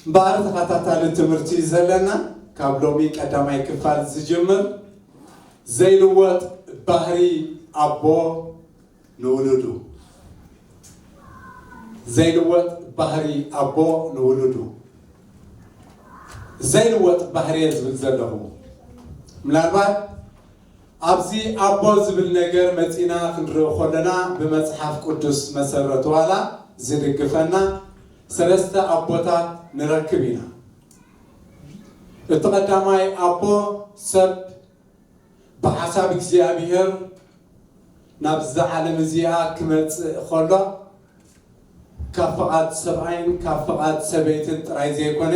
እምበኣር ተኸታታሊ ትምህርቲ ዘለና ካብ ሎሚ ቀዳማይ ክፋል ዝጅምር ዘይልወጥ ባህሪ ኣቦ ንውሉዱ። ዘይልወጥ ባህሪ ኣቦ ንውሉዱ። ዘይልወጥ ባህሪ እየ ዝብል ዘለኹ። ምናልባት ኣብዚ ኣቦ ዝብል ነገር መጺና ክንርኢ ከለና ብመጽሓፍ ቅዱስ መሰረት ዋላ ዝድግፈና ሰለስተ ኣቦታት ንረክብ ኢና። እቲ ቀዳማይ ኣቦ ሰብ ብሓሳብ እግዚኣብሔር ናብዛ ዓለም እዚኣ ክመጽእ ከሎ ካብ ፍቓድ ሰብኣይን ካብ ፍቓድ ሰበይትን ጥራይ ዘይኮነ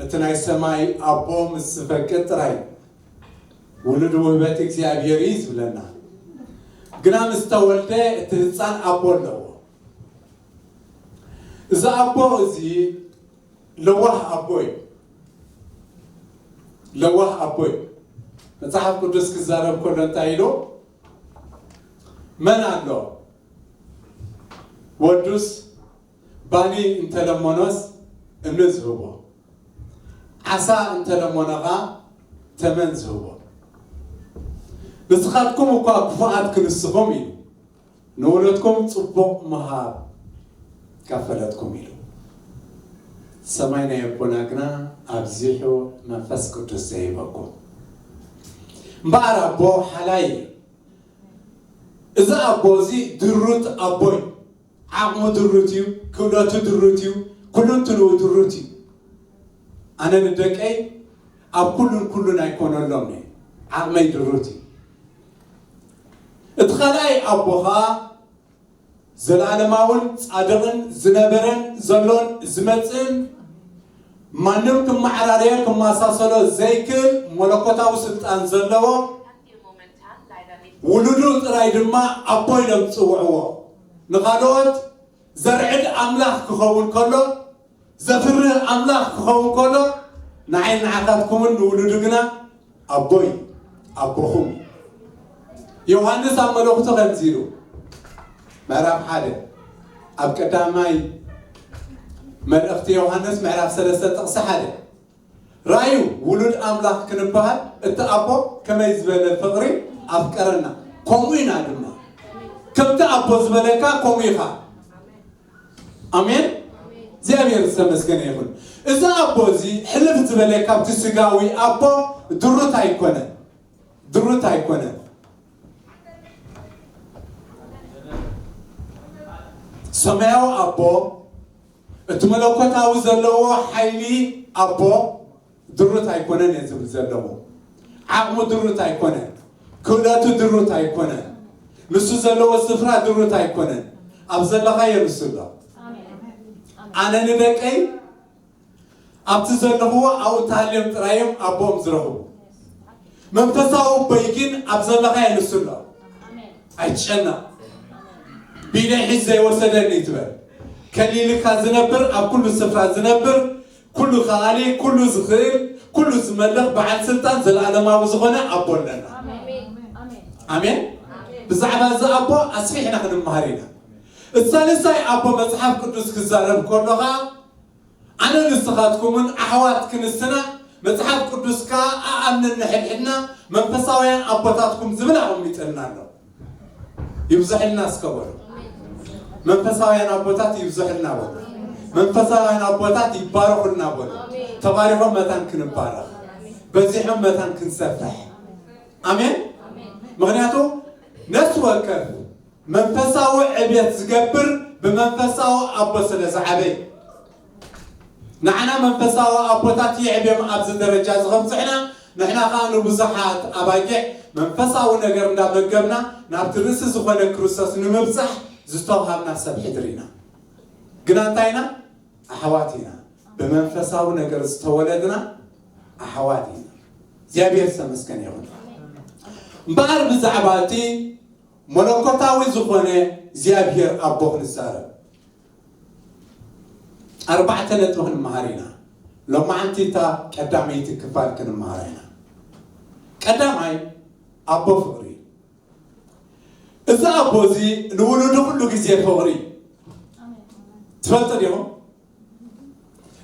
እቲ ናይ ሰማይ ኣቦ ምስ ዝፈቅድ ጥራይ ውሉድ ውህበት እግዚኣብሔር እዩ ዝብለና። ግና ምስ ተወልደ እቲ ህፃን ኣቦ ኣለዎ። እዚ ኣቦ እዚ ለዋህ ኣቦ እዩ። ለዋህ ኣቦ እዩ። መጽሓፍ ቅዱስ ክዛረብ ከሎ እንታይ ኢሉ? መን ኣሎ ወዱስ ባኒ እንተለመኖስ እምኒ ዝህቦ፣ ዓሳ እንተለመኖ ኸኣ ተመን ዝህቦ። ንስኻትኩም እኳ ክፉኣት ክንስኹም እዩ፣ ንወለድኩም ጽቡቕ ምሃብ ካብ ፈለጥኩም ኢሉ። ሰማይ ናይ ኣቦና ግና ኣብዚሑ መንፈስ ቅዱስ ዘይበኩም። እምበኣር ኣቦ ሓላይ እዩ። እዚ ኣቦ እዚ ድሩት ኣቦ እዩ። ዓቕሙ ድሩት እዩ፣ ክእለቱ ድሩት እዩ፣ ኩሉ እንትንኡ ድሩት እዩ። ኣነ ንደቀይ ኣብ ኩሉን ኩሉን ኣይኮነሎም እየ። ዓቕመይ ድሩት እዩ። እቲ ካልኣይ ኣቦ ኸኣ ዘለኣለማውን ጻድቕን ዝነበረን ዘሎን ዝመጽእን ማንም ክመዓራረዮ ክመሳሰሎ ዘይክእል መለኮታዊ ስልጣን ዘለዎ ውሉዱ ጥራይ ድማ ኣቦ ኢሎም ዝጽውዕዎ። ንኻልኦት ዘርዕድ ኣምላኽ ክኸውን ከሎ፣ ዘፍርህ ኣምላኽ ክኸውን ከሎ፣ ንዓይ ንዓኻትኩምን ንውሉዱ ግና ኣቦ እዩ፣ ኣቦኹም እዩ። ዮሃንስ ኣብ መልእኽቱ ከምዚ ኢሉ፣ ምዕራፍ ሓደ፣ ኣብ ቀዳማይ መልእኽቲ ዮሃንስ ምዕራፍ ሰለስተ ጥቕሲ ሓደ፣ ራእዩ ውሉድ ኣምላኽ ክንበሃል እቲ ኣቦ ከመይ ዝበለ ፍቕሪ ኣፍቀረና፣ ከምኡ ኢና ድማ። ከምቲ ኣቦ ዝበለካ ከምኡ ኢኻ። ኣሜን። እግዚኣብሔር ዝተመስገነ ይኹን። እዚ ኣቦ እዚ ሕልፍ ዝበለ ካብቲ ስጋዊ ኣቦ ድሩት ኣይኮነን። ድሩት ኣይኮነን። ሰማያዊ ኣቦ እቲ መለኮታዊ ዘለዎ ሓይሊ ኣቦ ድሩት ኣይኮነን እየ ዝብል ዘለኹ። ዓቕሙ ድሩት ኣይኮነን። ክእለቱ ድሩት ኣይኮነን። ንሱ ዘለዎ ስፍራ ድሩት ኣይኮነን። ኣብ ዘለኻዮ ንሱ ኣሎ። ኣነ ንደቀይ ኣብቲ ዘለኽዎ ኣብኡ እንተሃልዮም ጥራይ እዮም ኣቦኦም ዝረኽቡ። መንፈሳዊ ኣቦይ ግን ኣብ ዘለኻዮ ንሱ ኣሎ። ኣይትጨነቕ። ቢለ ሒዝ ዘይወሰደኒ ትበል። ከሊልካ ዝነብር፣ ኣብ ኩሉ ስፍራ ዝነብር፣ ኩሉ ከኣሊ፣ ኩሉ ዝኽእል፣ ኩሉ ዝመልኽ በዓል ስልጣን ዘለኣለማዊ ዝኾነ ኣቦ ኣለና። ኣሜን። ብዛዕባ እዚ ኣቦ ኣስፊሕና ክንመሃር ኢና። እቲ ሳልሳይ ኣቦ መጽሓፍ ቅዱስ ክዛረብ ከሎ ኸኣ ኣነ ንስኻትኩምን ኣሕዋት ክንስና መጽሓፍ ቅዱስ ከኣ ኣኣምን ንሕድሕድና መንፈሳውያን ኣቦታትኩም ዝብል ኣቐሚጠልና ኣሎ። ይብዝሕልና እስከ በሉ። መንፈሳውያን ኣቦታት ይብዝሕልና በሉ። መንፈሳውያን ኣቦታት ይባረኹልና በሉ። ተባሪኾም መታን ክንባረኽ፣ በዚሖም መታን ክንሰፍሕ። ኣሜን። ምኽንያቱ ነፍሲ ወከፍ መንፈሳዊ ዕብየት ዝገብር ብመንፈሳዊ ኣቦ ስለ ዝዓበየ። ንዓና መንፈሳዊ ኣቦታት የዕብዮም ኣብዚ ደረጃ እዚ ከምፅዕና፣ ንሕና ከዓ ንብዙሓት ኣባጊዕ መንፈሳዊ ነገር እንዳመገብና ናብቲ ርእሲ ዝኾነ ክርስቶስ ንምብፃሕ ዝተውሃብና ሰብ ሕድሪ ኢና። ግና እንታይ ኢና? ኣሕዋት ኢና። ብመንፈሳዊ ነገር ዝተወለድና ኣሕዋት ኢና። እግዚኣብሔር ዝተመስገነ ይኹን። እምበኣር ብዛዕባ እቲ መለኮታዊ ዝኾነ እግዚኣብሔር ኣቦ ክንዛረብ ኣርባዕተ ነጥቢ ክንመሃር ኢና። ሎማዓንቲ እታ ቀዳመይቲ ክፋል ክንመሃራ ኢና። ቀዳማይ ኣቦ ፍቕሪ እዩ። እዚ ኣቦ እዚ ንውሉዱ ኩሉ ግዜ ፍቕሪ እዩ። ትፈልጡ ዲኹም?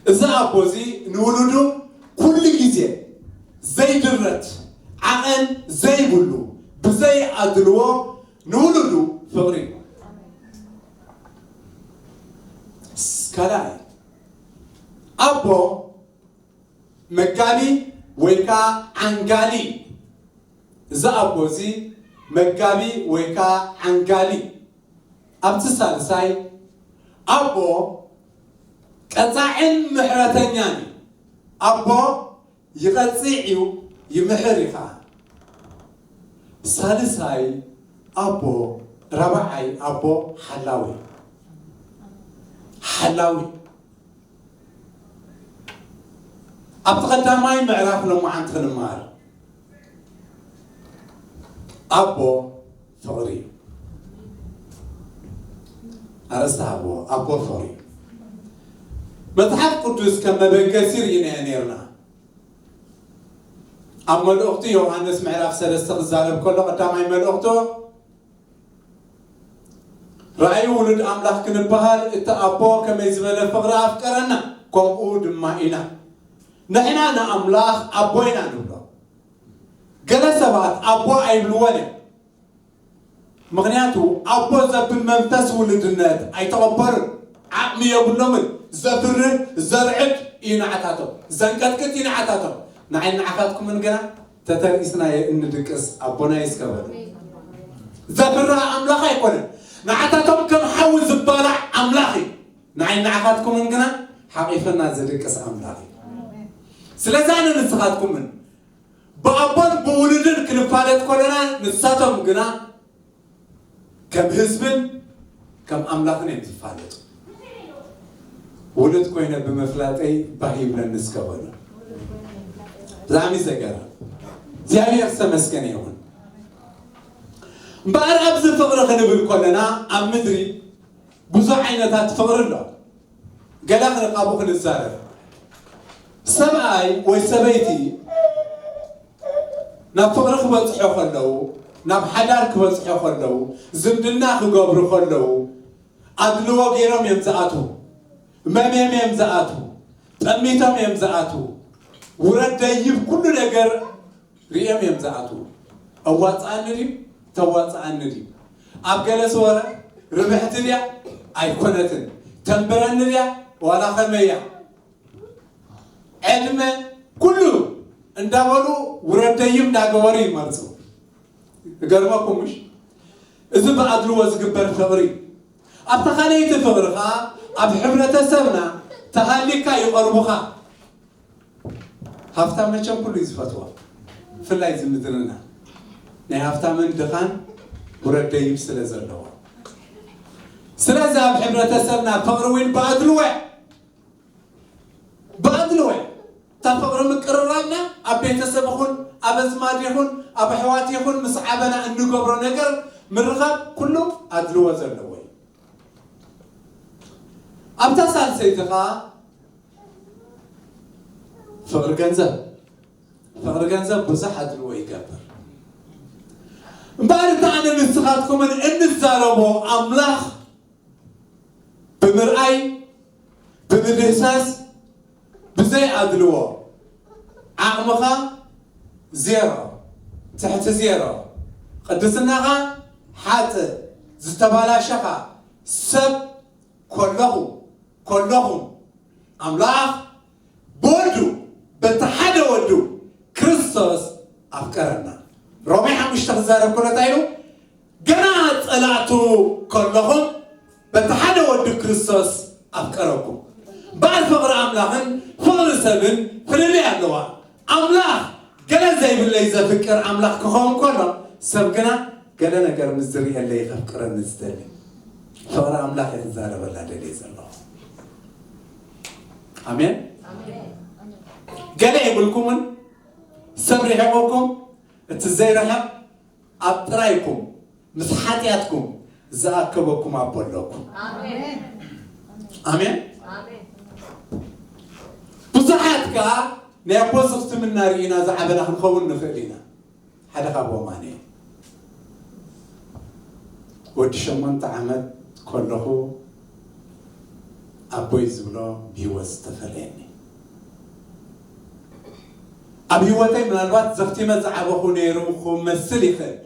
እዚ ኣቦ እዚ ንውሉዱ ኩሉ ግዜ ዘይድረት ዓቐን ዘይብሉ ብዘይ ኣድልዎ ንውሉዱ ፍቕሪ። ካልኣይ ኣቦ መጋቢ ወይ ከዓ ዓንጋሊ። እዚ ኣቦ እዚ መጋቢ ወይ ከዓ ዓንጋሊ። ኣብቲ ሳልሳይ ኣቦ ቀጻዕን ምሕረተኛን እዩ። ኣቦ ይቐጽዕ እዩ፣ ይምሕር እዩ ከዓ። ሳልሳይ ኣቦ፣ ራብዓይ ኣቦ ሓላዊ። ሓላዊ ኣብቲ ቀዳማይ ምዕራፍ ሎማዓንቲ ክንመሃር ኣቦ ፍቕሪ እዩ። ኣርእስቲ ኣቦ ኣቦ ፍቕሪ እዩ። መጽሓፍ ቅዱስ ከም መበገሲ ርኢናዮ ነርና። ኣብ መልእኽቱ ዮሃንስ ምዕራፍ ሰለስተ ክዛረብ ከሎ ቀዳማይ መልእኽቱ ራእይ ውሉድ ኣምላኽ ክንበሃል እቲ ኣቦ ከመይ ዝበለ ፍቕሪ ኣፍቀረና ከምኡ ድማ ኢና። ንሕና ንኣምላኽ ኣቦ ኢና ንብሎ። ገለ ሰባት ኣቦ ኣይብልዎን እዮም። ምኽንያቱ ኣቦ ዘብል መንፈስ ውሉድነት ኣይተቐበሉን። ዓቕሚ የብሎምን። ዘፍርህ ዘርዕድ እዩ ንዓታቶም። ዘንቀጥቅጥ እዩ ንዓታቶም። ንዓይ ንዓኻትኩምን ግና ተተርኢስና እንድቅስ ኣቦና ይስከበሉ። ዘፍርህ ኣምላኽ ኣይኮነን። ንዓታቶም ከም ሓዊ ዝባላዕ ኣምላኽ እዩ። ንዓይ ንዓኻትኩምን ግና ሓቒፈና ዝድቅስ ኣምላኽ እዩ። ስለዚ ኣነ ንስኻትኩምን ብኣቦን ብውሉድን ክንፋለጥ ከለና ንሳቶም ግና ከም ህዝብን ከም ኣምላኽን እዮም ዝፋለጡ። ውሉድ ኮይነ ብምፍላጠይ ባህ ይብለኒ እስከ በሉ። ብጣዕሚ ዘገርም። እግዚኣብሔር ዝተመስገነ ይኹን። እምበኣር ኣብዚ ፍቕሪ ክንብል ከለና ኣብ ምድሪ ብዙሕ ዓይነታት ፍቕሪ ኣሎ። ገለ ክንቃቡ ክንዛረብ ሰብኣይ ወይ ሰበይቲ ናብ ፍቕሪ ክበጽሑ ከለዉ ናብ ሓዳር ክበጽሑ ከለዉ ዝምድና ክገብሩ ከለዉ ኣድልዎ ገይሮም እዮም ዝኣትዉ። መምዮም እዮም ዝኣትዉ። ጠሚቶም እዮም ዝኣትዉ። ውረድ ደይብ ኩሉ ነገር ሪኦም እዮም ዝኣትዉ። ኣዋፅኣኒ ድዩ ተዋፅኣኒ ድዩ ኣብ ገለ ሰወረ ርብሕቲ ድያ ኣይኮነትን ተንብረኒ ድያ ዋላ ከመያ ዕድመ ኩሉ እንዳበሉ ውረድ ደይብ እንዳገበሩ ይመርፁ። እገርመኩም ምሽ እዚ ብኣድልዎ ዝግበር ፍቕሪ ኣብታ ካልኣይቲ ፍቕሪ ከዓ ኣብ ሕብረተሰብና ተሃሊካ ይቐርቡኻ። ሃፍታም መቸም ኩሉ እዩ ዝፈትዋ። ብፍላይ እዚ ምድርና ናይ ሃፍታምን ድኻን ውረድ ደይብ ስለ ዘለዎ ስለዚ ኣብ ሕብረተሰብና ፍቕሪ እውን ብኣድልዎ ብኣድልዎ እታ ፍቕሪ ምቅርራብና ኣብ ቤተሰብ ይኹን ኣብ ኣዝማድ ይኹን ኣብ ኣሕዋት ይኹን ምስ ዓበና እንገብሮ ነገር ምርኻብ ኩሉ ኣድልዎ ዘለዎ እዩ። ኣብታ ሳልሰይቲ ከዓ ፍቕሪ ገንዘብ ፍቕሪ ገንዘብ ብዙሕ ኣድልዎ ይገብር። እምበኣር እቲ ኣነ ንስኻትኩምን እንዛረቦ ኣምላኽ ብምርኣይ ብምድህሳስ ብዘይ ኣድልዎ ዓቕምኻ ዜሮ ትሕቲ ዜሮ ቅድስናኻ ሓጥእ ዝተባላሸኻ ሰብ ከለኹ ከለኹም ኣምላኽ ብወዱ በቲ ሓደ ወዱ ክርስቶስ ኣፍቀረና። ሮሜ ሓሙሽተ ክዛረብ ከሎ እንታይ ኢሉ? ገና ጸላእቱ ከለኹም በቲ ሓደ ወዱ ክርስቶስ ኣፍቀረኩም። በዓል ፍቕሪ ኣምላኽን ፍቕሪ ሰብን ፍልልይ ኣለዋ። ኣምላኽ ገለ ዘይብለይ ዘፍቅር ኣምላኽ ክኸውን ከሎ ሰብ ግና ገለ ነገር ምስ ዝርእየለይ ከፍቅረኒ ዝደሊ ፍቕሪ ኣምላኽ እየ ክዛረበላ ደልየ ዘለኹ። ኣሜን። ገለ የብልኩምን ሰብ ርሒቑኩም እቲ ዘይረሕቕ ኣብ ጥራይኩም ምስ ሓጢኣትኩም ዝኣከበኩም ኣቦ ኣለኩም። ኣሜን። ብዙሓት ከኣ ናይ ኣቦ ዝኽትምና ርኢና ዝዓበና ክንኸውን ንኽእል ኢና። ሓደ ካብኦም ኣነ እየ። ወዲ ሸሞንተ ዓመት ከለኹ ኣቦይ ዝብሎ ብህይወት ዝተፈለየኒ። ኣብ ህይወተይ ምናልባት ዘኽቲመ ዝዓበኹ ነይሩ ክመስል ይኽእል።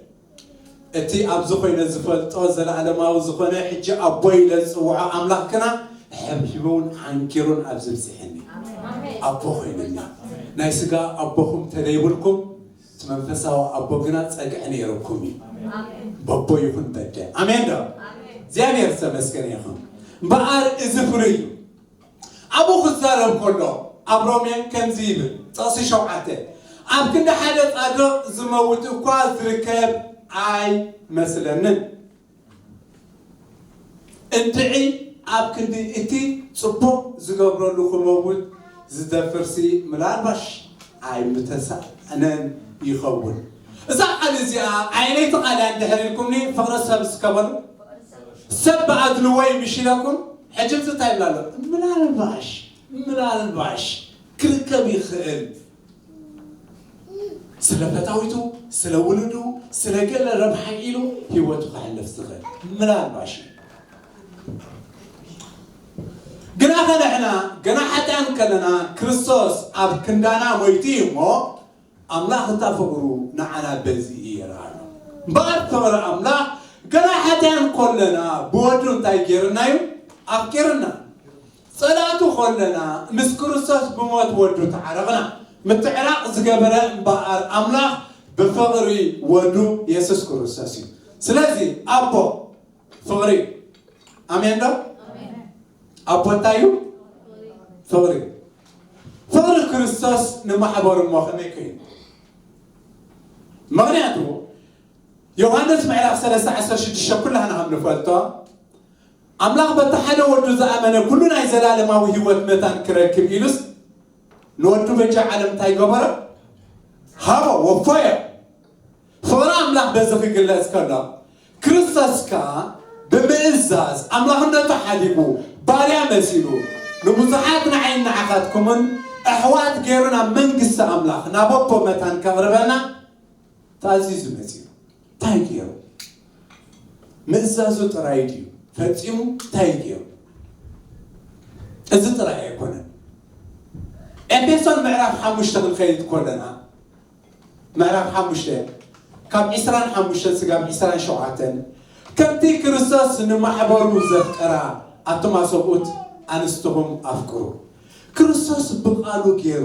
እቲ ኣብዚ ኮይነ ዝፈልጦ ዘለኣለማዊ ዝኾነ ሕጂ ኣቦይ ኢለ ዝጽውዖ ኣምላኽ ግና ሕብሒቡን ዓንኪሩን ኣብዚ ብጽሐኒ። ኣቦ ኮይኑኒ። ናይ ስጋ ኣቦኹም ተደይብልኩም እቲ መንፈሳዊ ኣቦ ግና ጸግዒ ነይርኩም እዩ። በቦ ይኹን በደ። ኣሜን ዶ? እግዚኣብሔር ዝተመስገነ ይኹን። እምበኣር እዚ ፍሉይ እዩ። ኣብኡ ክዛረብ ከሎ ኣብ ሮሜ ከምዚ ይብል፣ ጥቕሲ ሸውዓተ፣ ኣብ ክንዲ ሓደ ጻድቕ ዝመውት እኳ ዝርከብ ኣይመስለንን። እንድዒ ኣብ ክንዲ እቲ ጽቡቕ ዝገብረሉ ክመውት ዝደፍርሲ ምናልባሽ ኣይምተሳእነን ይኸውን። እዛ ቃል እዚኣ ዓይነይቲ ቃል እያ እንድሕር ኢልኩምኒ ፍቕሪ ሰብ እስከ በሉ። ሰብ ብኣድልዎ ይምሽ ኢለኩም። ሕጂ እዚ እንታይ ይብላ ኣሎ? ምናልባሽ ምናልባሽ ክርከብ ይኽእል። ስለ ፈታዊቱ፣ ስለ ውሉዱ፣ ስለ ገለ ረብሓ ኢሉ ህይወቱ ከሕልፍ ዝኽእል ምናልባሽ እዩ። ግና ኸ ንሕና ገና ሓጢኣን ከለና ክርስቶስ ኣብ ክንዳና ሞይቱ እዩ እሞ ኣምላኽ እታ ፍቕሩ ንዓና በዚ እዩ የርኣና። እምበኣር ፍቕሪ ኣምላኽ ገና ሓጢኣን ከለና ብወዱ እንታይ ገይርና እዩ? ኣፍቂርና። ጸላእቱ ከለና ምስ ክርስቶስ ብሞት ወዱ ተዓረቕና። ምትዕራቕ ዝገበረ እምበኣር ኣምላኽ ብፍቕሪ ወዱ የሱስ ክርስቶስ እዩ። ስለዚ ኣቦ ፍቕሪ እዩ። ኣሜን ዶ? ኣቦ እንታይ እዩ? ፍቕሪ እዩ። ፍቕሪ ክርስቶስ ንማሕበሩ እሞ ከመይ ኮይኑ? ምኽንያቱ ዮሃንስ ምዕራፍ ሰለስተ ዓሰርተ ሽዱሽተ ኩላህና ከም ንፈልጦ ኣምላኽ በቲ ሓደ ወዱ ዝኣመነ ኩሉ ናይ ዘላለማዊ ህይወት መታን ክረክብ ኢሉስ ንወዱ በጃ ዓለም እንታይ ገበረ? ሃቦ፣ ወፎዮ። ፍቕሪ ኣምላኽ በዚ ክግለጽ ከሎ ክርስቶስ ከኣ ብምእዛዝ ኣምላኽነቱ ሓዲጉ ባርያ መሲሉ ንብዙሓት ንዓይን ንዓኻትኩምን ኣሕዋት ገይሩ ናብ መንግስቲ ኣምላኽ ናብ ኣቦ መታን ከቕርበና ተኣዚዙ መጺኡ። እንታይ ገይሩ? ምእዛዙ ጥራይ ድዩ ፈጺሙ? እንታይ ገይሩ? እዚ ጥራይ ኣይኮነን። ኤፌሶን ምዕራፍ ሓሙሽተ ክንከይድ ከለና ምዕራፍ ሓሙሽተ ካብ ዕስራን ሓሙሽተን ስጋብ ዕስራን ሸውዓተን ከምቲ ክርስቶስ ንማሕበሩ ዘፍቀራ ኣቱም ኣሰብኡት ኣንስትኹም ኣፍቅሩ። ክርስቶስ ብቓሉ ገይሩ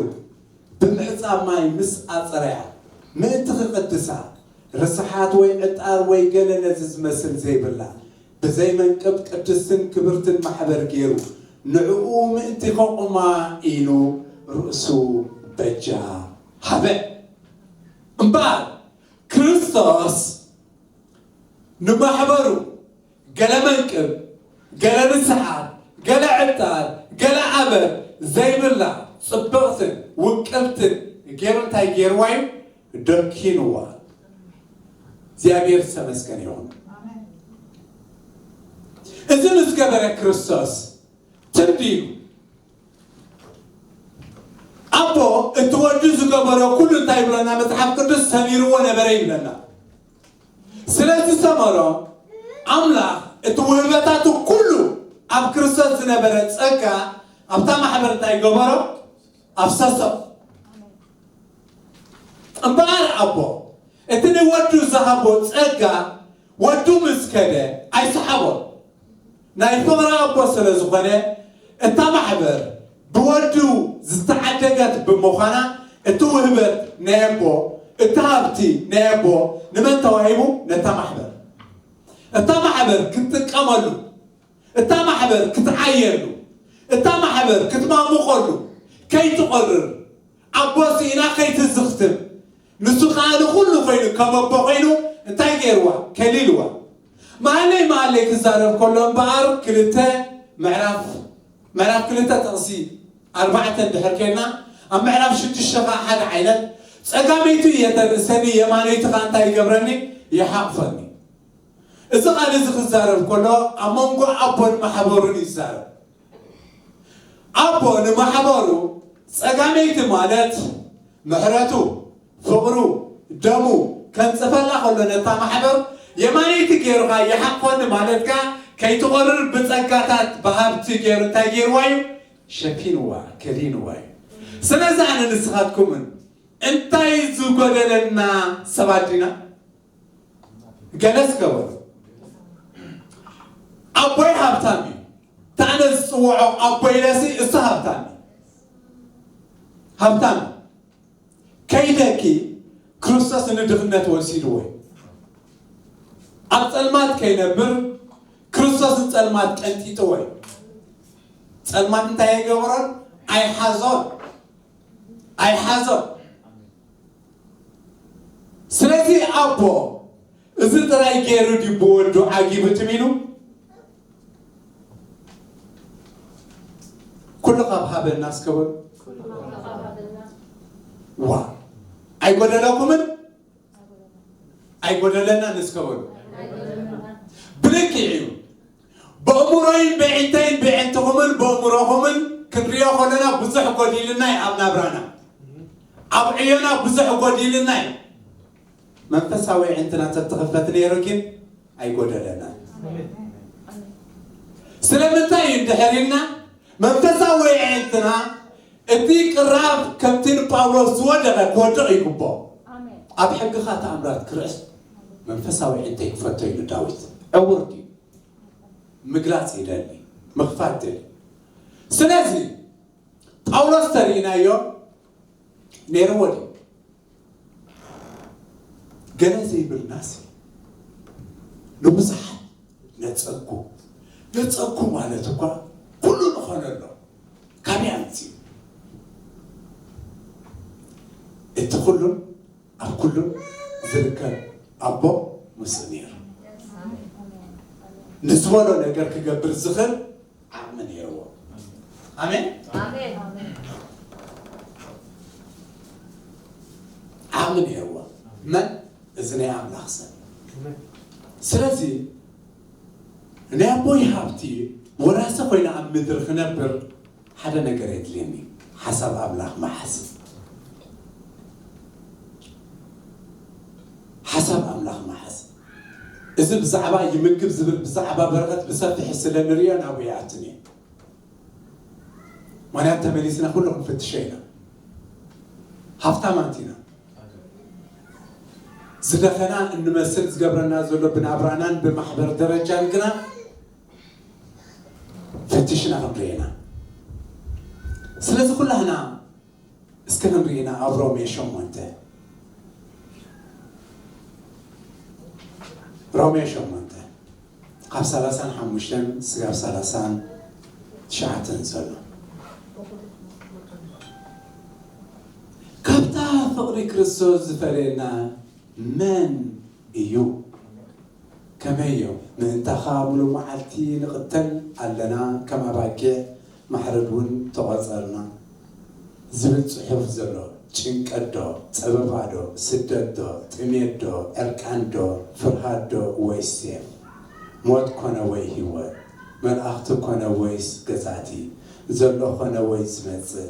ብምሕጻብ ማይ ምስ ኣጸረያ ምእንቲ ክቕድሳ ርስሓት ወይ ዕጣር ወይ ገለ ነዚ ዝመስል ዘይብላ ብዘይ መንቅብ ቅድስትን ክብርትን ማሕበር ገይሩ ንዕኡ ምእንቲ ከቑማ ኢሉ ርእሱ በጃ ሃበ። እምበኣር ክርስቶስ ንማሕበሩ ገለ መንቅብ፣ ገለ ርስሓት፣ ገለ ዕጣር፣ ገለ ኣበር ዘይብላ ጽብቕትን ውቅብትን ገይሩ እንታይ ገይርዋ እዩ? ደኪንዋ። እግዚኣብሔር ዝተመስገነ ይኹን። እዚ ምስ ገበረ ክርስቶስ ትም ኢሉ ኣቦ እቲ ወዱ ዝገበሮ ኩሉ እንታይ ይብለና መጽሓፍ ቅዱስ? ሰሚርዎ ነበረ ይብለና። ስለ ዝሰመሮ ኣምላኽ እቲ ውህበታቱ ኩሉ ኣብ ክርስቶስ ዝነበረ ጸጋ ኣብታ ማሕበር እንታይ ገበሮ? ኣፍሰሶ። እምበኣር ኣቦ እቲ ንወዱ ዝሃቦ ጸጋ ወዱ ምስ ከደ ኣይሰሓቦን። ናይ ፍቕሪ ኣቦ ስለ ዝኾነ እታ ማሕበር ብወዱ ዝተዓደገት ብምዃና እቲ ውህበት ናይ ኣቦ፣ እቲ ሃብቲ ናይ ኣቦ ንመን ተዋሂቡ? ነታ ማሕበር። እታ ማሕበር ክትጥቀመሉ፣ እታ ማሕበር ክትዓየሉ፣ እታ ማሕበር ክትማሙቐሉ፣ ከይትቆርር፣ ኣቦ ስኢና ከይትዝኽትም፣ ንሱ ከኣ ንኹሉ ኮይኑ ከም ኣቦ ኮይኑ እንታይ ገይርዋ? ከሊልዋ። መሃለይ መሃለይ ክዛረብ ከሎ እምበኣር ክልተ ምዕራፍ ምዕራፍ ክልተ ጥቕሲ ኣርባዕተ እንድሕር ኬድና ኣብ ምዕራፍ ሽዱሽተ ኸዓ ሓደ ዓይነት ጸጋመይቱ እየ ተርእሰኒ የማነይቱ ኸዓ እንታይ ይገብረኒ? ይሓቕፈኒ። እዚ ቃል እዚ ክዛረብ ከሎ ኣብ መንጎ ኣቦን ማሕበሩን ይዛረብ። ኣቦ ንማሕበሩ ጸጋመይቲ ማለት ምሕረቱ፣ ፍቕሩ፣ ደሙ ከንጽፈላ ከሎ ነታ ማሕበር የማነይቲ ገይሩኻ ይሓቕፈኒ ማለት ከኣ ከይትቖርር ብጸጋታት ብሃብቲ ገይሩ እንታይ ገይርዋ እዩ? ሸፊንዋ፣ ከዲንዋ እዩ። ስለዚ ኣነ ንስኻትኩምን እንታይ ዝጎደለና ሰባት ዲና? ገለስ ገበሩ። ኣቦይ ሃብታም እዩ። እታ ኣነ ዝጽውዖ ኣቦይ ኢለሲ እሱ ሃብታም እዩ። ሃብታም እዩ። ከይደኪ ክርስቶስ ንድኽነት ወሲድዎ እዩ። ኣብ ጸልማት ከይነብር ክርስቶስ ንጸልማት ቀንጢጥዎ እዩ። ጸልማት እንታይ ኣይገበሮን? ኣይሓዞን። ኣይሓዞን። ስለዚ ኣቦ እዚ ጥራይ ገይሩ ድዩ ብወዱ ዓጊቡ ትም ኢሉ? ኩሉ ካብ ሃበና እስከ በሉ። ዋ፣ ኣይጎደለኩምን? ኣይጎደለናን እስከ በሉ። ብልክዕ እዩ። በእምሮይን ብዕንተይን ብዕንትኹምን በእምሮኹምን ክንሪኦ ከለና ብዙሕ ጎዲልና እዩ ኣብ ናብራና። ኣብ ዕዮና ብዙሕ ጎዲልና እዩ። መንፈሳዊ ኣዒንትና ተትኽፈት ነይሩ ግን ኣይጎደለናን። ስለምንታይ እዩ እንድሕር ኢልና መንፈሳዊ ኣዒንትና እቲ ቅራብ ከምቲ ንጳውሎስ ዝወደቐ ክወድቕ ይግብኦ። ኣብ ሕግኻ ተኣምራት ክርእስ መንፈሳዊ ኣዒንተይ ክፈቶ ኢሉ ዳዊት። ዕውር ድዩ? ምግላጽ ይደሊ፣ ምኽፋት ይደሊ። ስለዚ ጳውሎስ ተርእይናዮ ነይርዎ ድዩ? ገለ ዘይብልናሲ ንብዙሓት ነጸጉ። ነጸጉ ማለት እኳ ኩሉ ንኾነሎ ካበይ ኣምጺኡ? እቲ ኩሉን ኣብ ኩሉን ዝርከብ ኣቦ ምስኡ ነይሩ። ንዝበሎ ነገር ክገብር ዝኽእል ዓቕሚ ነይርዎ። ኣሜን። ዓቕሚ ነይርዎ። መን? እዚ ናይ ኣምላኽ ሰብ። ስለዚ ናይ ኣቦይ ሃብቲ ወራሲ ኮይነ ኣብ ምድሪ ክነብር ሓደ ነገር የድልየኒ፣ ሓሳብ ኣምላኽ መሓዝ። ሓሳብ ኣምላኽ መሓዝ። እዚ ብዛዕባ ይምግብ ዝብል ብዛዕባ በረኸት ብሰፊሕ ስለ ንርእዮ ናብኡ ይኣትን እየ። ምኽንያት ተመሊስና ኩሉ ክንፍትሾ ኢና። ሃብታማት ኢና። ዝደኸና እንመስል ዝገብረና ዘሎ ብናብራናን ብማሕበር ደረጃን ግና ፈቲሽና ክንርኢ ኢና። ስለዚ ኩላህና እስከ ክንርኢ ኢና ኣብ ሮሜ ሸሞንተ። ሮሜ ሸሞንተ ካብ ሰላሳን ሓሙሽተን ስጋብ ሰላሳን ትሽዓተን ዘሎ። ካብታ ፍቕሪ ክርስቶስ ዝፈለየና መን እዩ? ከመይ እዮም? ምእንታኻ ምሉእ መዓልቲ ንቕተል ኣለና፣ ከም ኣባጊዕ ማሕረድ እውን ተቖጸርና። ዝብል ጽሑፍ ዘሎ ጭንቀት ዶ፣ ጸበባ ዶ፣ ስደት ዶ፣ ጥሜት ዶ፣ ዕርቃን ዶ፣ ፍርሃት ዶ፣ ወይስ ሴፍ? ሞት ኮነ ወይ ህይወት፣ መላእኽቲ ኮነ ወይስ ገዛእቲ፣ ዘሎ ኮነ ወይ ዝመጽእ፣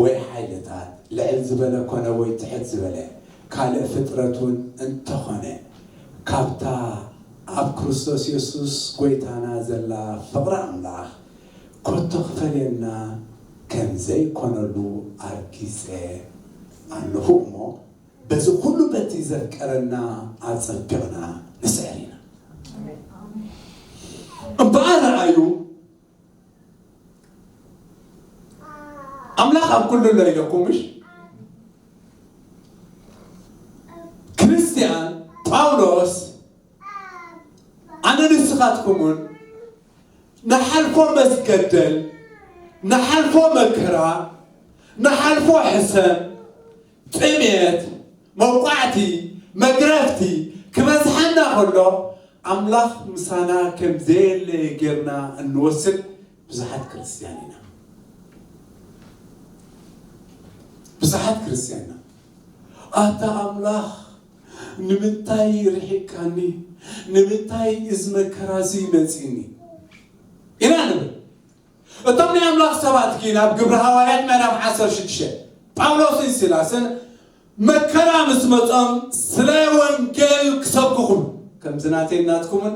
ወይ ሓይልታት፣ ልዕል ዝበለ ኮነ ወይ ትሕት ዝበለ፣ ካልእ ፍጥረት እውን እንተኾነ፣ ካብታ ኣብ ክርስቶስ የሱስ ጐይታና ዘላ ፍቕሪ ኣምላኽ፣ ኮቶ ክፈልየና ከም ዘይኮነሉ ኣርጊጸ ኣለኹ እሞ፣ በዚ ኩሉ በቲ ዘፍቀረና ኣጸቢቕና ንስዕር ኢና። እምበኣር ረኣዩ፣ ኣምላኽ ኣብ ኩሉ ኣሎ ኢለኩም፣ ምሽ? ክርስትያን ጳውሎስ ኣነ ንስኻትኩምን ንሓልፎ መስገደል፣ ንሓልፎ መከራ፣ ንሓልፎ ሕሰም፣ ጥሜት፣ መውቃዕቲ፣ መግረፍቲ ክበዝሓና ከሎ፣ ኣምላኽ ምሳና ከም ዘየለ ጌርና እንወስድ ብዙሓት ክርስትያን ኢና። ብዙሓት ክርስትያን ኢና። ኣታ ኣምላኽ ንምንታይ ርሒቅካኒ? ንምንታይ እዚ መከራ እዚ መጺኒ? ኢና ንብል። እቶም ናይ ኣምላኽ ሰባት ግን ኣብ ግብሪ ሃዋርያት ምዕራፍ ዓሰርተ ሽዱሽተ ጳውሎስን ሲላስን መከራ ምስ መጾም ስለ ወንጌል ክሰብኩ ክብሉ፣ ከምዚ ናተይን ናትኩምን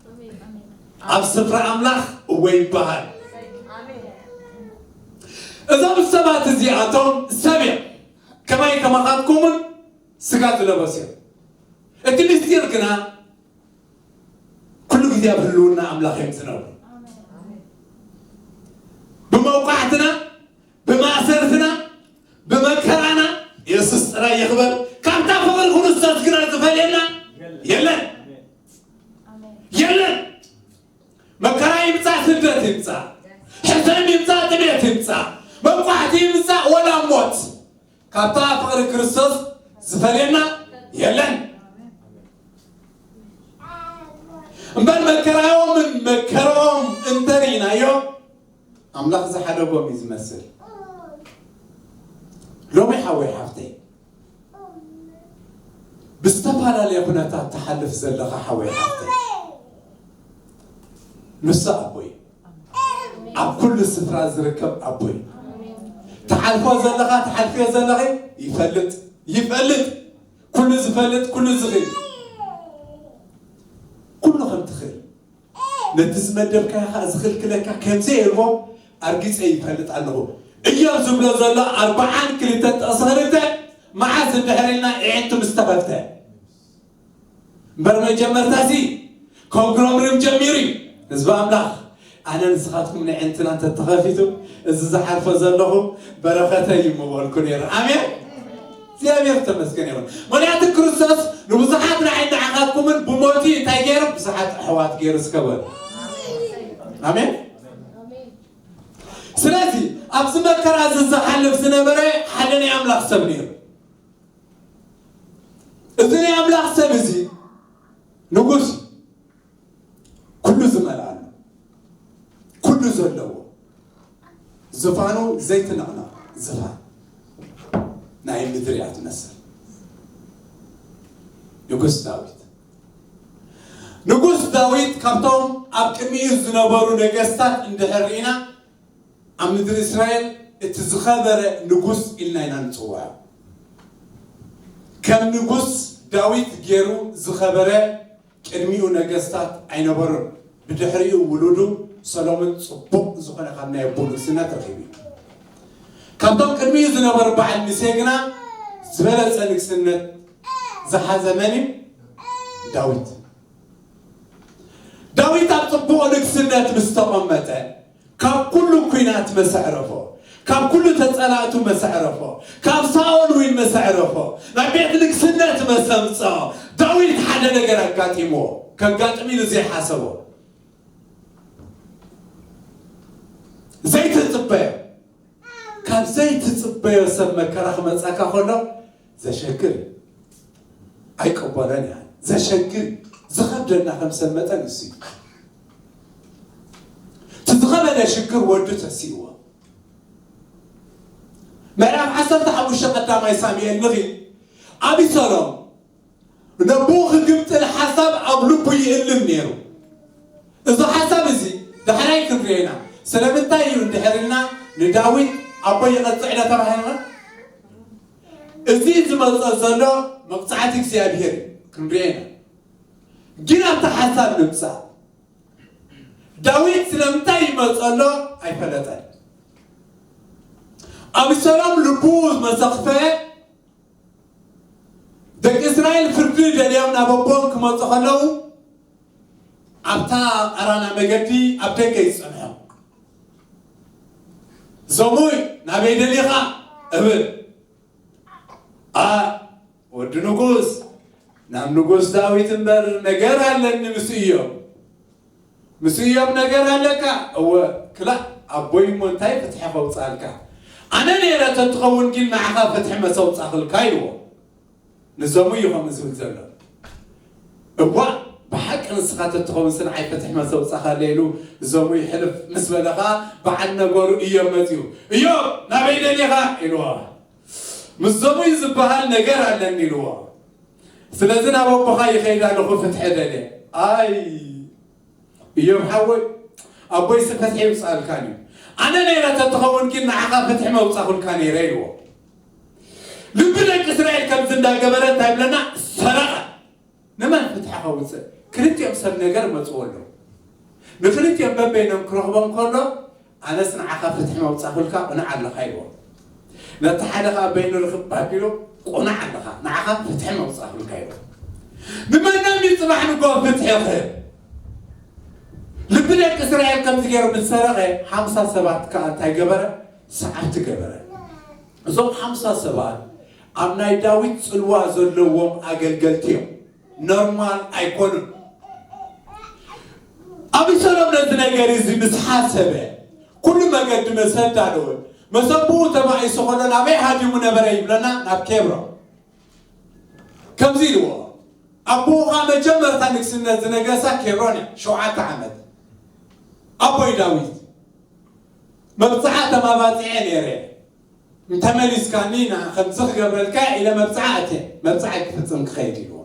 ኣብ ስፍራ ኣምላኽ እወ ይበሃል። እዞም ሰባት እዚኣቶም ሰብ እዮም፣ ከማይ ከማኻትኩምን ስጋ ዝለበሱ እዮም። እቲ ምስጢር ግና ኩሉ ግዜ ኣብ ህልውና ኣምላኽ እዮም ዝነብሩ። ብመውቃዕትና፣ ብማእሰርትና፣ ብመከራና የሱስ ጥራይ ይኽበር። ካብታ ፍቕሪ ክርስቶስ ግና ዝፈልየና የለን፣ የለን። መከራ ይምጻእ፣ ስደት ይምጻእ፣ ሕሰም ይምጻእ፣ ጥሜት ይምጻእ፣ መቋሕቲ ይምጻእ፣ ወላ ሞት፣ ካብታ ፍቕሪ ክርስቶስ ዝፈልየና የለን። እምበር መከራዮምን መከራኦም እንተርኢናዮ ኣምላኽ ዝሓደጎም እዩ ዝመስል። ሎሚ ሓወይ ሓፍተይ ብዝተፈላለየ ኩነታት ትሓልፍ ዘለኻ ሓወይ ሓፍተይ ንሱ ኣቦይ ኣብ ኩሉ ስፍራ ዝርከብ ኣቦይ ትሓልፎ ዘለኻ ትሓልፍዮ ዘለኺ ይፈልጥ ይፈልጥ ኩሉ ዝፈልጥ ኩሉ ዝኽእል ኩሉ ከም ትኽእል ነቲ ዝመደብካዮ ከዓ ዝኽልክለካ ከምዘየልቦ ኣርጊፀ ይፈልጥ ኣለኹ። እዮብ ዝብሎ ዘሎ ኣርባዓን ክልተን ጥቕሲ ክልተ መዓስ እንድሕር ኢልና ኣዒንቱ ምስ ተኸፍተ እምበር መጀመርታ ሲ ከጉረምርም ጀሚሩ እዩ ህዝቢ ኣምላኽ። ኣነ ንስኻትኩም ንዕንትና እንተተኸፊቱ እዚ ዝሓልፎ ዘለኹ በረኸተይ እዩ ምበልኩ ነይረ። ኣሜን። እግዚኣብሔር ተመስገን ይኹን። ምክንያቱ ክርስቶስ ንብዙሓት ንዓይ ንዓኻትኩምን ብሞቱ እንታይ ገይሩ? ብዙሓት ኣሕዋት ገይሩ እስከ በሉ። ኣሜን። ስለዚ ኣብዚ መከራ እዚ ዝሓልፍ ዝነበረ ሓደ ናይ ኣምላኽ ሰብ ነይሩ። እዚ ናይ ኣምላኽ ሰብ እዚ ንጉስ ኩሉ ዝመልኣሉ ኩሉ ዘለዎ ዝፋኑ ዘይትንቕነቕ ዝፋን ናይ ምድሪ እያ ትመስል። ንጉስ ዳዊት ንጉስ ዳዊት ካብቶም ኣብ ቅድሚኡ ዝነበሩ ነገስታት እንድሕር ርኢና ኣብ ምድሪ እስራኤል እቲ ዝኸበረ ንጉስ ኢልና ኢና ንፅውዖ። ከም ንጉስ ዳዊት ገይሩ ዝኸበረ ቅድሚኡ ነገስታት ኣይነበሩን። ብድሕሪኡ ውሉዱ ሰሎሞን ፅቡቕ ዝኾነ ካብ ናይ ኣቦ ንግስነት ረኺቡ እዩ። ካብቶም ቅድሚኡ ዝነበሩ በዓል ምሴ ግና ዝበለፀ ንግስነት ዝሓዘ መን እዩ? ዳዊት። ዳዊት ኣብ ፅቡቕ ንግስነት ምስ ተቐመጠ ካብ ኩሉ ኲናት መሰዕረፎ፣ ካብ ኩሉ ተጸላእቱ መሰዕረፎ፣ ካብ ሳኦል እውን መሰዕረፎ፣ ናብ ቤት ንግስነት መሰምጾ። ዳዊት ሓደ ነገር ኣጋጢምዎ፣ ከጋጥም ኢሉ ዘይሓሰቦ ዘይትጽበዮ ካብ ዘይትጽበዮ ሰብ መከራ ክመጻካ ከሎ ዘሸግር እዩ። ኣይቀበሎን እያ። ዘሸግር እዩ። ዝኸብደና ከም ሰብ መጠን ንሱ እዩ። እቲ ዝኸበደ ሽግር ወዱ ተሲእዎ። ምዕራፍ ዓሰርተ ሓሙሽተ ቀዳማይ ሳሙኤል ንኺድ። ኣቢሰሎም ነቦኡ ክግምጥል ሓሳብ ኣብ ልቡ ይእልም ነይሩ። እዚ ሓሳብ እዚ ዳሕራይ ክንሪኦ ኢና። ስለምንታይ እዩ እንድሕር ኢልና ንዳዊት ኣቦ ይቐጽዕ ዶ ተባሂልና? እዚ ዝመጽኦ ዘሎ መቕጻዕቲ እግዚኣብሄር እዩ። ክንሪኦ ኢና። ግን ኣብቲ ሓሳብ ንምጻእ ዳዊት ስለምንታይ ይመጽኦ ኣሎ ኣይፈለጠን። ኣቢሰሎም ልቡ መሰኽፈ ደቂ እስራኤል ፍርዲ ደልዮም ናብ ኣቦም ክመፁ ከለዉ ኣብታ ቀራና መገዲ ኣብ ደገ ይፀንሖም። ዞሙይ ናበይ ደሊኻ እብል። ኣ ወዲ ንጉስ ናብ ንጉስ ዳዊት እምበር ነገር ኣለኒ ምስ እዮም። ምስ እዮም ነገር ኣለካ? እወ። ክላእ ኣቦይ እሞ እንታይ ፍትሒ ከውፅኣልካ? ኣነ ነይረ ተትኸውን ግን ንዓኻ ፍትሒ መሰውፃእኽልካ ኢልዎ። ንዞሙ እዩ ከምኡ ዝብል ዘሎ። እዋ ብሓቂ ንስኻ ተትኸውን ንዓይ ፍትሒ መሰውጻኻለይ ኢሉ ዘሙይ ሕልፍ ምስ በለ ኸኣ በዓል ነገሩ ኢዮብ መጺኡ። "ኢዮብ ናበይ ደሊኻ?" ኢልዎ። "ምስ ዘሙይ ዝበሃል ነገር ኣለኒ" ኢልዎ። "ስለዚ ናብ ኣቦኻ ይኸይድ ኣለኹ ፍትሒ ደልየ።" "ኣይ ኢዮብ ሓወይ፣ ኣቦይሲ ፍትሒ ይውጻልካን እዩ። ኣነ ነይረ ተትኸውን ግን ንዓኻ ፍትሒ መውጻኹልካ ነይረ" ኢልዎ። ልቢ ደቂ እስራኤል ከምዚ እንዳገበረ እንታይ ይብለና? ሰረቐ። ንመን ፍትሒ ከውፅእ? ክልቲኦም ሰብ ነገር መፅዎ ኣለዉ። ንክልቲኦም በበይኖም ክረኽቦም ከሎ ኣነስ ንዓኻ ፍትሒ መውፃኹልካ ቁኑዕ ኣለኻ ኢልዎ። ነቲ ሓደ ኸዓ በይኑ ርኽብ ኣቢሉ ቁኑዕ ኣለኻ፣ ንዓኻ ፍትሒ መውፃኹልካ ኢልዎ። ንመን እዩ ፅባሕ ንጎ ፍትሒ ክህብ? ልቢ ደቂ እስራኤል ከምዚ ገይሩ ምስ ሰረቐ ሓምሳ ሰባት ከዓ እንታይ ገበረ? ሰዓብቲ ገበረ። እዞም ሓምሳ ሰባት ኣብ ናይ ዳዊት ፅልዋ ዘለዎም ኣገልገልቲ እዮም። ኖርማል ኣይኮኑን። ኣቢሰሎም ነዚ ነገር እዚ ምስ ሓሰበ ኩሉ መገዲ መሰዳ ኣለዎ። መሰብኡ ተባኢሱ ከሎ ናበይ ሃዲሙ ነበረ ይብለና? ናብ ኬብሮን። ከምዚ ኢልዎ፣ ኣቦኻ መጀመርታ ንግስነት ዝነገሳ ኬብሮን እያ፣ ሸውዓተ ዓመት። ኣቦይ ዳዊት መብጽዓ ተማባጺዐ ነይረ፣ እንተመሊስካኒ ና ከምዚ ክገብረልካ ኢለ መብጽዓ ኣትየ፣ መብጽዓ ክፍጽም ክኸይድ ኢልዎ።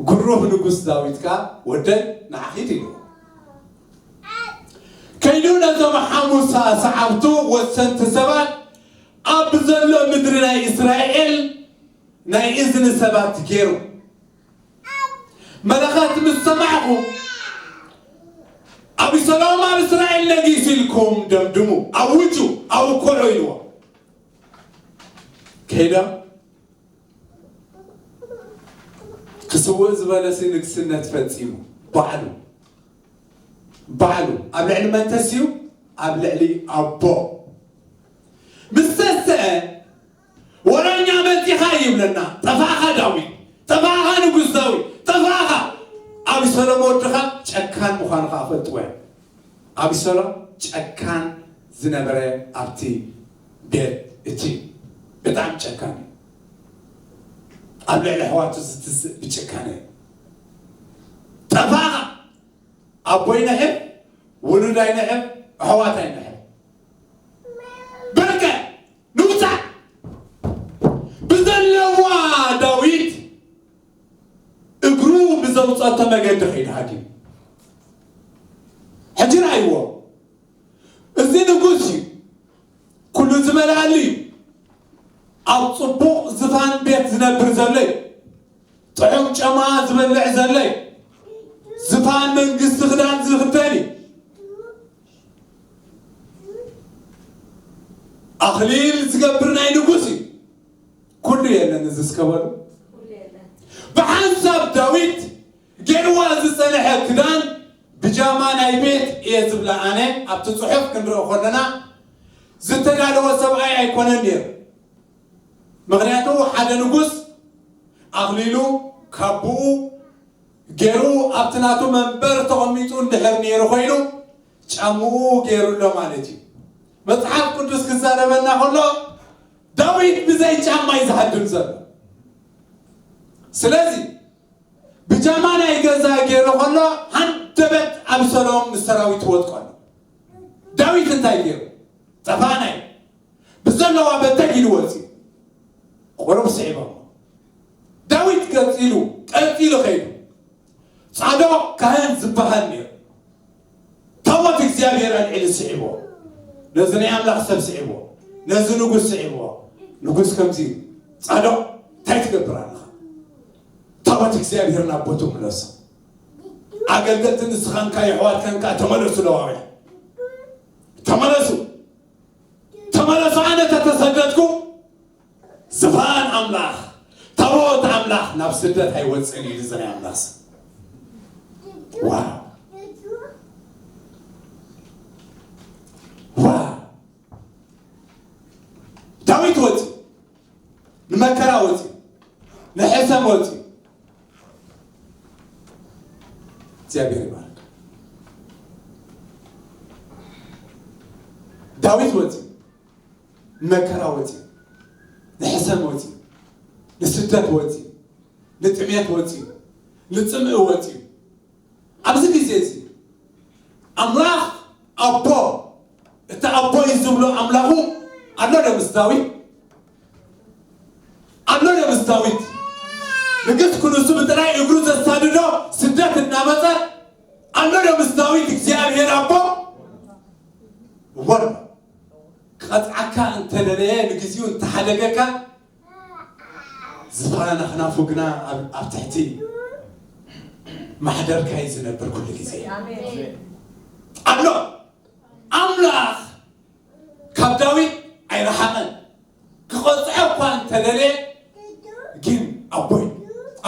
ግሩህ ንጉስ ዳዊት ከኣ ወደይ ንዓ ኺድ ኢልዎ። ከይዱ ነዞም ሓሙሳ ሰዓብቱ ወሰንቲ ሰባት ኣብ ዘሎ ምድሪ ናይ እስራኤል ናይ እዝኒ ሰባት ገይሩ። መለኸት ምስ ሰማዕኹ ኣቢሰሎም ኣብ እስራኤል ነጊሱ ኢልኩም ደምድሙ፣ ኣውጁ፣ ኣውክዑ ኢልዎ። ከይዶም ክስውእ ዝበለሲ ንግስነት ፈጺሙ ባዕሉ ባዕሉ ኣብ ልዕሊ መን ተሲኡ? ኣብ ልዕሊ ኣቦ። ምስ ተስአ ወረኛ መጺኻ ይብለና። ጠፋእኻ ዳዊት፣ ጠፋእኻ ንጉስ ዳዊት፣ ጠፋእኻ። ኣቢሰሎም ወድኻ ጨካን ምዃኑ ኸዓ ፈልጥዎ እዮም። ኣቢሰሎም ጨካን ዝነበረ ኣብቲ ቤት እቲ ብጣዕሚ ጨካን እዩ። ኣብ ልዕሊ ኣሕዋቱ ዝትስእ ብጭካነ እዩ። ጠፋእኻ። ኣቦ ይንሕፍ፣ ውሉድ ኣይንሕፍ፣ ኣሕዋት ኣይንሕፍ። በቃ ንውፃእ ብዘለዋ ዳዊት እግሩ ብዘውፀቶ መገዲ ከይዱ ሃዲሙ። ሕጂ ርኣይዎ፣ እዚ ንጉስ እዩ፣ ኩሉ ዝመልኣሉ እዩ። ኣብ ፅቡቕ ዝፋን ቤት ዝነብር ዘሎ እዩ። ጥዑም ጨማ ዝበልዕ ዘሎ እዩ። ዝፋን መንግስቲ ክዳን ዝኽደን እዩ። ኣኽሊል ዝገብር ናይ ንጉስ እዩ። ኩሉ የለን እዚ እስከ በሉ። ብሓንሳብ ዳዊት ገይርዋ ዝጸንሐ ክዳን ብጃማ ናይ ቤት እየ ዝብላ ኣነ ኣብቲ ጽሑፍ ክንርኢ ከለና ዝተዳለወ ሰብኣይ ኣይኮነን ነይሩ። ምኽንያቱ ሓደ ንጉስ ኣኽሊሉ ካቡኡ ገይሩ ኣብቲ ናቱ መንበር ተቐሚጡ እንድሕር ነይሩ ኮይኑ ጫምኡ ገይሩ ኣሎ ማለት እዩ። መጽሓፍ ቅዱስ ክዛረበና ከሎ ዳዊት ብዘይ ጫማ እዩ ዝሃድም ዘሎ። ስለዚ ብጃማ ናይ ገዛ ገይሩ ከሎ ሃንደበት ኣብሰሎም ምስ ሰራዊቱ ወድቆ ኣሎ። ዳዊት እንታይ ገይሩ? ጠፋና እዩ። ብዘለዋ በተግ ኢሉ ወፂኡ። ቁሩብ ስዒቦም። ዳዊት ቀፂሉ ቀፂሉ ከይዱ። ጻዶቕ ካህን ዝበሃል ነይሩ። ታቦት እግዚኣብሔር ኣልዒሉ ስዒቦ። ነዚ ናይ ኣምላኽ ሰብ ስዒቦ። ነዚ ንጉስ ስዒቦ። ንጉስ ከምዚ ኢሉ፣ ጻዶቕ እንታይ ትገብር ኣለኻ? ታቦት እግዚኣብሔር ናብ ቦትኡ ምለሶ። ኣገልገልቲ ንስኻን ካን የሕዋትካን ከኣ ተመለሱ ለዋውያን። ተመለሱ። ተመለሱ፣ ኣነ ተተሰደድኩ ዝፋን ኣምላኽ፣ ታቦት ኣምላኽ ናብ ስደት ኣይወፅእን እዩ እዚ ናይ ኣምላኽ ሰብ። ዋው! ዋው! ዳዊት ወፂኡ፣ ንመከራ ወፂኡ፣ ንሕሰም ወፂኡ። እግዚኣብሔር ይባርክ። ዳዊት ወፂኡ፣ ንመከራ ወፂኡ፣ ንሕሰም ወፂኡ፣ ንስደት ወፂኡ፣ ንጥሜት ወፂኡ፣ ንጽምእ ወጺኡ። ኣብዚ ግዜ እዚ ኣምላኽ ኣቦ፣ እቲ ኣቦ እዩ ዝብሎ ኣምላኹ ኣሎ ዶ ምስ ዳዊት? ኣሎ ዶ ምስ ዳዊት? ንግስ ክንሱ ብጥራይ እግሩ ዘሳድዶ ስደት እናመጸ ኣሎ ዶ ምስ ዳዊት እግዚኣብሔር ኣቦ? እወ ኣሎ። ክቐጽዓካ እንተደለየ ንግዚኡ እንተሓደገካ ዝፋና ክናፉ ግና ኣብ ኣብ ትሕቲ ማሕደርካ እዩ ዝነብር ኩሉ ግዜ። ኣሎ። ኣምላኽ ካብ ዳዊት ኣይረሓቐን። ክቐጽዖ እኳ እንተደልየ ግን ኣቦይ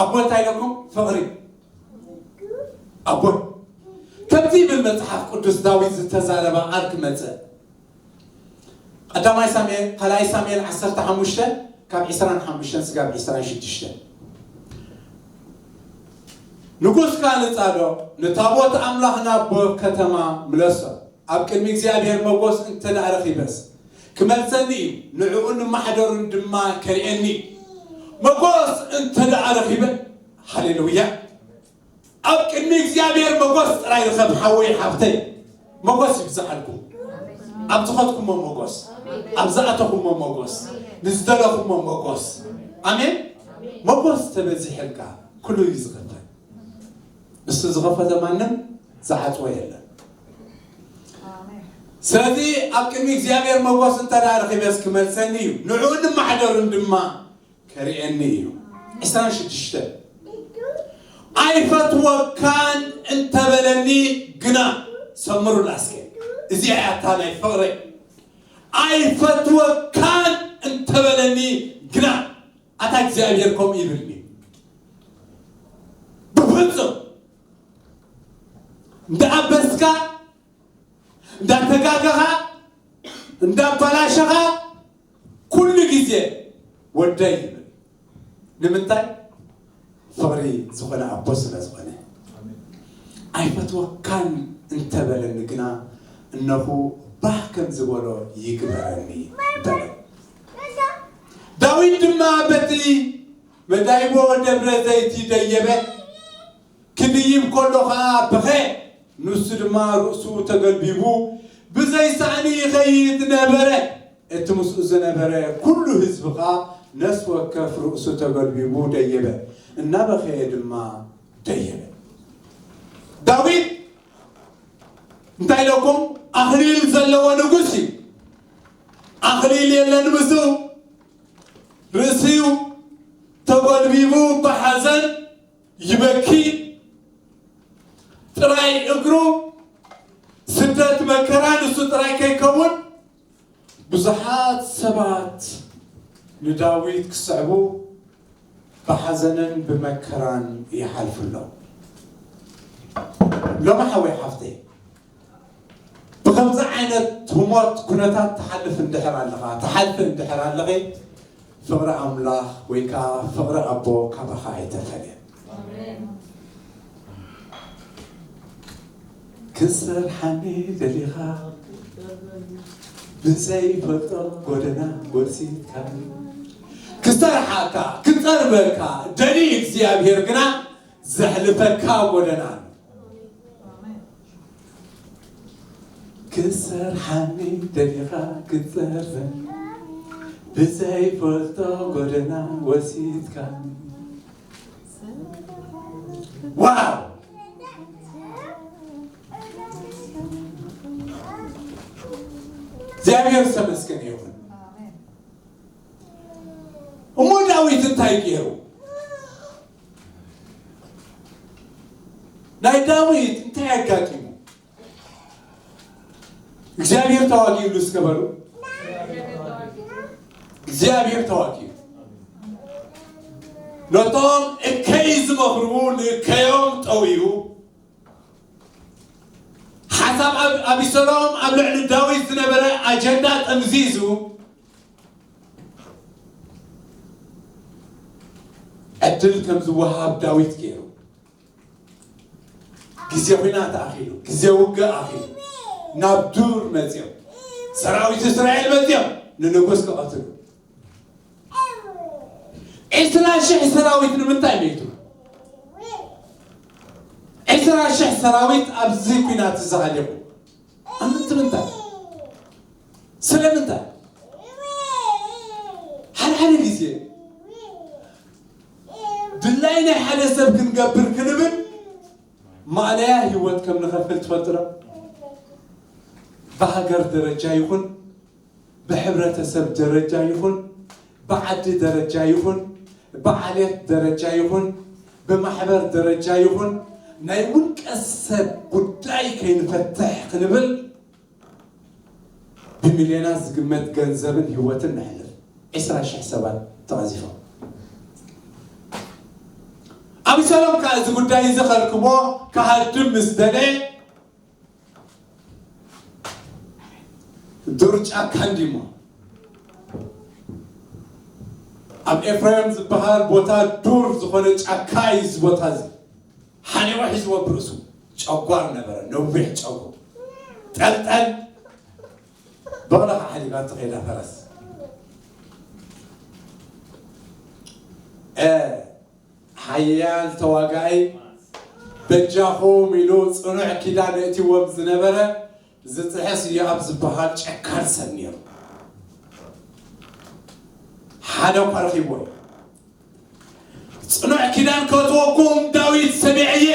ኣቦ እንታይ ኢለኩም? ፍቕሪ ኣቦይ ከምዚ ይብል መጽሓፍ ቅዱስ። ዳዊት ዝተዛረበ ቃል ክመጽእ ቀዳማይ ሳሙኤል ካልኣይ ሳሙኤል ዓሰርተ ሓሙሽተ ካብ ዕስራን ሓሙሽተን ስጋብ ዕስራን ሽዱሽተን። ንጉስ ከኣ ንጻዶቕ ንታቦት ኣምላኽ ናብ ከተማ ምለሶ፣ ኣብ ቅድሚ እግዚኣብሔር መጎስ እንተ ደኣ ረኺበስ ክመልሰኒ እዩ፣ ንዕኡን ንማሕደሩን ድማ ከርእየኒ እዩ። መጎስ እንተ ደኣ ረኺበ፣ ሃሌሉያ፣ ኣብ ቅድሚ እግዚኣብሔር መጎስ ጥራይ ርከብ። ሓወይ ሓፍተይ፣ መጎስ ይብዝሓልኩም። ኣብ ዝኸድኩሞ መጎስ፣ ኣብ ዝኣተኹሞ መጎስ፣ ንዝደለኹሞ መጎስ። ኣሜን። መጎስ ተበዚሕልካ ኩሉ እዩ ዝኸፈል። እሱ ዝኸፈተ ማንም ዝዓጽዎ የለን። ስለዚ ኣብ ቅድሚ እግዚኣብሔር መጎስ እንተ ደኣ ረኺበስ ክመልሰኒ እዩ፣ ንዕኡን ንማሕደሩን ድማ ከርእየኒ እዩ። ዕስራን ሽዱሽተ ኣይፈትወካን እንተበለኒ ግና፣ ሰምሩላ እስከ፣ እዚኣ እያ እታ ናይ ፍቕረይ። ኣይፈትወካን እንተበለኒ ግና፣ ኣታ እግዚኣብሔር ከምኡ ይብልኒ። ብፍጹም እንዳኣበስካ እንዳተጋገኻ እንዳባላሸኻ ኩሉ ግዜ ወደይ ይብል። ንምንታይ? ፍቕሪ ዝኾነ ኣቦ ስለ ዝኾነ። ኣይፈትወካን እንተበለኒ ግና እነኹ ባህ ከም ዝበሎ ይግበረኒ በለ። ዳዊት ድማ በቲ መዳይቦ ደብረ ዘይቲ ደየበ። ክድይብ ከሎ ኸዓ በኸ። ንሱ ድማ ርእሱ ተገልቢቡ ብዘይ ሳእኒ ይኸይድ ነበረ። እቲ ምስኡ ዝነበረ ኩሉ ህዝቢ ኸዓ ነፍሲ ወከፍ ርእሱ ተገልቢቡ ደየበ፣ እናበኸየ ድማ ደየበ። ዳዊት እንታይ ኢለኩም? ኣኽሊል ዘለዎ ንጉስ እዩ። ኣኽሊል የለን ምስኡ። ርእሲኡ ተጎልቢቡ ብሓዘን ይበኪ። ጥራይ እግሩ ስደት መከራ ንሱ ጥራይ ከይከውን ብዙሓት ሰባት ንዳዊት ክስዕቡ ብሓዘንን ብመከራን ይሓልፉ ኣለዉ። ሎሚ ሓወይ ሓፍተይ፣ ብኸምዚ ዓይነት ህሞት ኩነታት ትሓልፍ እንድሕር ኣለኻ፣ ትሓልፊ እንድሕር ኣለኺ፣ ፍቕሪ ኣምላኽ ወይ ከኣ ፍቕሪ ኣቦ ካባኻ ኣይተፈልየን። ክትሰርሓኒ ደሊኻ ብዘይፈልጦ ጎደና ጎሲትካኒ። ክሰርሓካ ክጸርበካ ደልዩ እግዚኣብሔር ግና ዘሕልፈካ ጎደና ኣሎ። ክሰርሓኒ ደሊኻ ክጸርበ ብዘይፈልጦ ጎደና ወሲድካኒ። ዋው! እግዚኣብሔር ዝተመስገነ ይኹን። እሞ ዳዊት እንታይ ገይሩ? ናይ ዳዊት እንታይ ኣጋጢሙ? እግዚኣብሔር ተዋጊኡሉ እስከ በሉ። እግዚኣብሔር ተዋጊኡ። ነቶም እከይ ዝመኽርዎ ንእከዮም ጠውዩ፣ ሓሳብ ኣብ-፣ ኣቢሰሎም ኣብ ልዕሊ ዳዊት ዝነበረ ኣጀንዳ ጠምዚዙ፣ ዕድል ከም ዝወሃብ ዳዊት ገይሩ። ግዜ ኹናት ኣኺሉ፣ ግዜ ውግእ ኣኺሉ፣ ናብ ዱር መጺኦም፣ ሰራዊት እስራኤል መጺኦም ንንጉስ ክቐትሉ። ዕስራ ሽሕ ሰራዊት ንምንታይ መይቱ? ዕስራ ሽሕ ሰራዊት ኣብዚ ኲናት እዚ ሃሊቑ። ኣብ ምንታይ ምንታይ? ስለምንታይ? ሓደ ሓደ ግዜ ድላይ ናይ ሓደ ሰብ ክንገብር ክንብል ማእለያ ህይወት ከም ንኸፍል ትፈልጡ ዶ? ብሃገር ደረጃ ይኹን፣ ብሕብረተሰብ ደረጃ ይኹን፣ ብዓዲ ደረጃ ይኹን፣ ብዓሌት ደረጃ ይኹን፣ ብማሕበር ደረጃ ይኹን፣ ናይ ውልቀ ሰብ ጉዳይ ከይንፈትሕ ክንብል ብሚልዮናት ዝግመት ገንዘብን ህይወትን ነሕልፍ። ዕስራ ሽሕ ሰባት ተቐዚፎም። ኣቢሰሎም ከኣ እዚ ጉዳይ እዚ ከርክቦ ክሃድም ምስ ደለየ ዱር ጫካ እንዲሞ ኣብ ኤፍሬም ዝበሃል ቦታ ዱር ዝኾነ ጫካ እዩ እዚ ቦታ እዚ። ሓኒቑ ሒዝዎ ብርእሱ ጨጓር ነበረ፣ ነዊሕ ጨጉሩ። ጠልጠል በቕሊ ከዓ ሓሊባቶ ከይዳ ፈረስ። እ፣ ሓያል ተዋጋኢ በጃኹም ኢሉ ጽኑዕ ኪዳን የእትዎም ዝነበረ ዝጥሕስ ኢዮኣብ ዝበሃል ጨካን ሰብ ነይሩ። ሓደ እኳ ረኺብዎ እዩ። ጽኑዕ ኪዳን ከእትወኩም ዳዊት ሰሚዐ እየ፣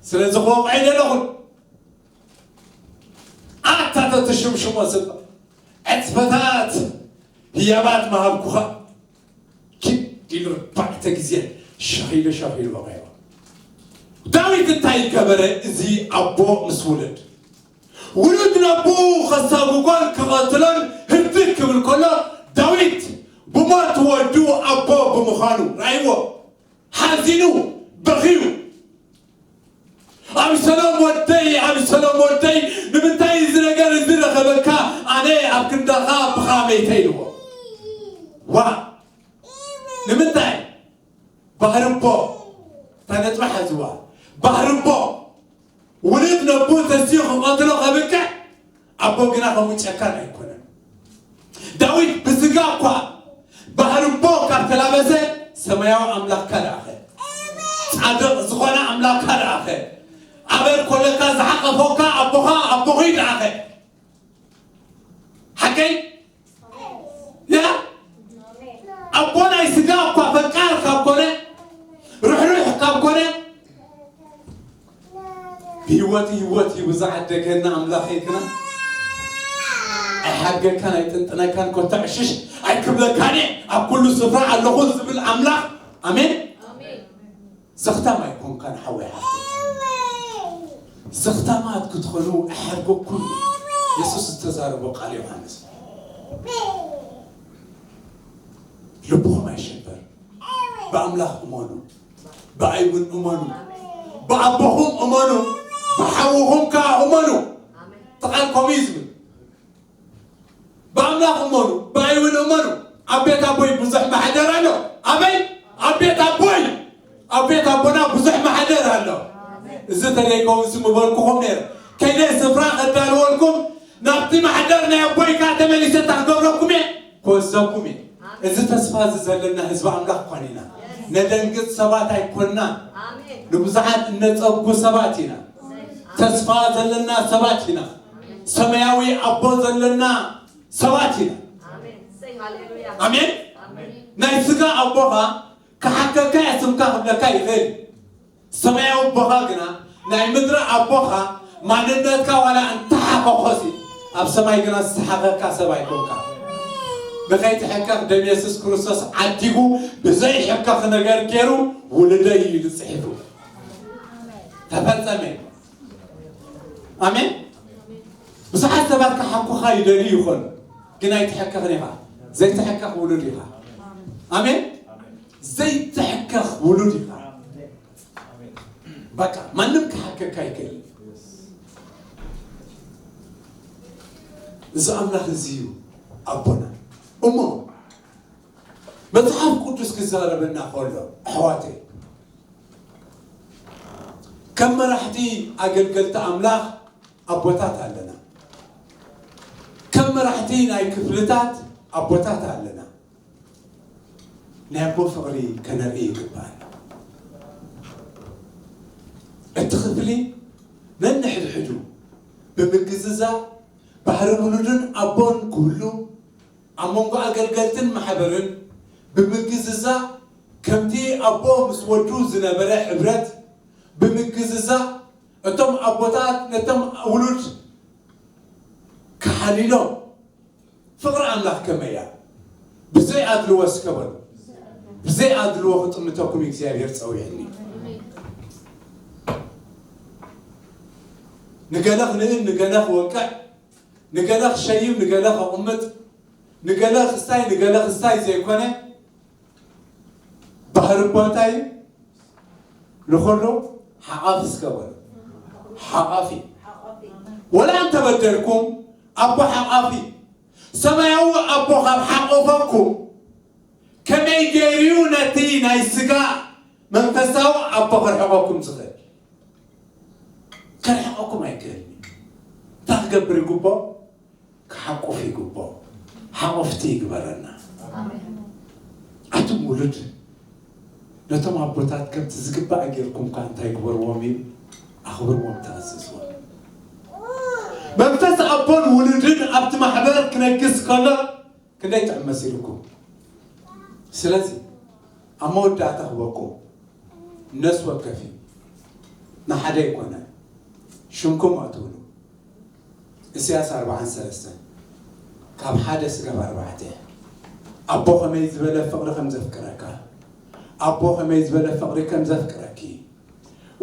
ስለዚ ክወቕዖ ኣይደለኹን። ኣታ ተትሽምሽሞ ስባ ዕጽፈታት ህያባት ምሃብኩኻ። ኪድ ኢሉ ኣርባዕተ ግዜ ሸኺሉ ሸኺሉ ወቒዕዎ። ዳዊት እንታይ ገበረ? እዚ ኣቦ ምስ ውሉድ፣ ውሉድ ነቦኡ ከሳጉጎን ክቐትሎን ህርድግ ክብል ከሎ፣ ዳዊት ብሞት ወዱ ኣቦ ብምዃኑ ራእይዎ፣ ሓዚኑ፣ በኽዩ። ኣቢሰሎም ወደይ፣ ኣቢሰሎም ወደይ፣ ንምንታይ እዚ ነገር እዚ ረኸበካ? ኣነ ኣብ ክንዳኻ ብኻ መይተ ኢልዎ። ዋ! ንምንታይ? ባህሪ ኣቦ፣ እታ ነጥቢ ሓዝዋ። ባህሪ ኣቦ፣ ውሉድ ነቦ ተሲኡ ክቐትሎ ከብቅዕ፣ ኣቦ ግና ከምኡ ጨካን ኣይኮነን። ዳዊት ብስጋ እኳ ባህሪ ኣቦ ካብ ተላበሰ፣ ሰማያዊ ኣምላኽካ ደኣኸ? ጻድቕ ዝኾነ ኣምላኽካ ደኣኸ? ኣበል ኮለካ ዝሓቐፎካ ኣቦኻ፣ ኣቦኺ ደኣኸ? ሓቀይ? ያ? ኣቦ ናይ ስጋ እኳ ፈቃር ካብ ኮነ፣ ርሕሩሕ ካብ ኮነ፣ ብህይወት ህይወት ሂቡ ዝዓደገና ኣምላኽ ግና ኣይሓድገካን፣ ኣይጥንጥነካን፣ ኮታ ዕሽሽ ኣይክብለካን እየ፣ ኣብ ኩሉ ስፍራ ኣለኹ ዝብል ኣምላኽ። ኣሜን። ኣሜን። ዘኽታም ኣይኮንካን ሓወይ ሓፍተይ። ዘኽታማት ክትኾኑ ኣይሓድገኩን። የሱስ ዝተዛረቦ ቃል ዮሃንስ። ልብኹም ኣይሸበር። ብኣምላኽ እመኑ። ብኣይ እውን እመኑ። ብኣቦኹም እመኑ። ብሓውኹም ከኣ እመኑ። እቲ ቃል ከምኡ እዩ ዝብል። ብኣምላኽ እመኑ፣ ብኣይ እውን እመኑ። ኣብ ቤት ኣቦይ ብዙሕ ማሕደር ኣሎ። ኣበይ? ኣብ ቤት ኣቦይ። ኣብ ቤት ኣቦና ብዙሕ ማሕደር ኣሎ። እዚ ተደይከውን ስም በልኩኹም ነይረ። ከይደ ስፍራ ከዳልወልኩም፣ ናብቲ ማሕደር ናይ ኣቦይ ከኣ ተመሊሰ እንታይ ክገብረኩም እየ? ክወስደኩም እየ። እዚ ተስፋ እዚ ዘለና ህዝቢ ኣምላኽ እኳን ኢና። ነደንግጽ ሰባት ኣይኮንና። ኣሜን። ንብዙሓት እነጸጉ ሰባት ኢና። ተስፋ ዘለና ሰባት ኢና። ሰማያዊ ኣቦ ዘለና ሰባት ኢና። ኣሜን። እሰይ፣ ሃሌሉያ። ኣሜን። ኣሜን። ናይ ስጋ ኣቦኻ ክሓከካ እየ፣ ስምካ ክብለካ ይኽእል። ሰማያዊ ኣቦኻ ግና፣ ናይ ምድሪ ኣቦኻ ማንነትካ ዋላ እንተሓኸኾሲ፣ ኣብ ሰማይ ግና ዝተሓኸካ ሰብ ኣይኮንካ። ንኸይትሕከኽ ደም የሱስ ክርስቶስ ዓዲጉ፣ ብዘይሕከኽ ነገር ገይሩ ውልደይ ኢሉ ጽሒፉ። ተፈጸመ። ኣሜን። ብዙሓት ሰባት ክሓኩኻ ይደልዩ ይኾኑ፣ ግን ኣይትሕከኽን ኢኻ። ዘይትሕከኽ ውሉድ ኢኻ። ኣሜን። ዘይትሕከኽ ውሉድ ኢኻ። በቃ ማንም ክሓከካ ኣይክእልን። እዚ ኣምላኽ እዚ እዩ ኣቦና። እሞ መጽሓፍ ቅዱስ ክዛረበና ከሎ፣ ኣሕዋተይ፣ ከም መራሕቲ ኣገልገልቲ ኣምላኽ ኣቦታት ኣለና። ከም መራሕቲ ናይ ክፍልታት ኣቦታት ኣለና። ናይ ኣቦ ፍቕሪ ከነርኢ ይግባኣና። እቲ ክፍሊ ነንሕድሕዱ ብምግዝዛ ባህሪ ውሉድን ኣቦን ክህሉ፣ ኣብ መንጎ ኣገልገልትን ማሕበርን ብምግዝዛ፣ ከምቲ ኣቦ ምስ ወዱ ዝነበረ ሕብረት ብምግዝዛ፣ እቶም ኣቦታት ነቶም ውሉድ ክሓልይሎም። ፍቕሪ ኣምላኽ ከመይ እያ? ብዘይ ኣድልዎ እስከ በሉ። ብዘይ ኣድልዎ ክጥምተኩም እግዚኣብሔር ጸዊዕኒ። ንገለ ክንእል፣ ንገለ ክወቅዕ፣ ንገለ ክሸይም፣ ንገለ ከቕምጥ፣ ንገለ ክስታይ፣ ንገለ ክስታይ ዘይኮነ፣ ባህሪ ኣቦ እንታይ እዩ? ንኹሉ ሓቓፊ እስከ በሉ። ሓቓፊ። ወላ እንተበደልኩም፣ ኣቦ ሓቓፊ። ሰማያዊ ኣቦ ካብ ሓቆፈኩም፣ ከመይ ገይሩ እዩ ነቲ ናይ ስጋ መንፈሳዊ ኣቦ ክርሕቐኩም ዝኽእል? ክርሕቐኩም ኣይክእልን እዩ። እንታይ ክገብር ይግብኦ? ክሓቁፍ ይግብኦ። ሓቆፍቲ ይግበረና። ኣቱም ውሉድ፣ ነቶም ኣቦታት ከምቲ ዝግባእ ጌርኩም ከኣ እንታይ ግበርዎም እዩ? ኣኽብርዎም፣ ተኣዘዝዎም። መንፈስ ኣቦን ውሉድን ኣብቲ ማሕበር ክነግስ ከሎ ክንደይ ጥዑም መሲልኩም። ስለዚ ኣብ መወዳእታ ክበኩም ነፍሲ ወከፍ እዩ። ንሓደ ኣይኮነ ሽምኩም ኣትብሉ። ኢሳያስ ኣርባዓን ሰለስተን ካብ ሓደ ስጋብ ኣርባዕተ። ኣቦ ከመይ ዝበለ ፍቕሪ ከም ዘፍቅረካ፣ ኣቦ ከመይ ዝበለ ፍቕሪ ከም ዘፍቅረኪ፣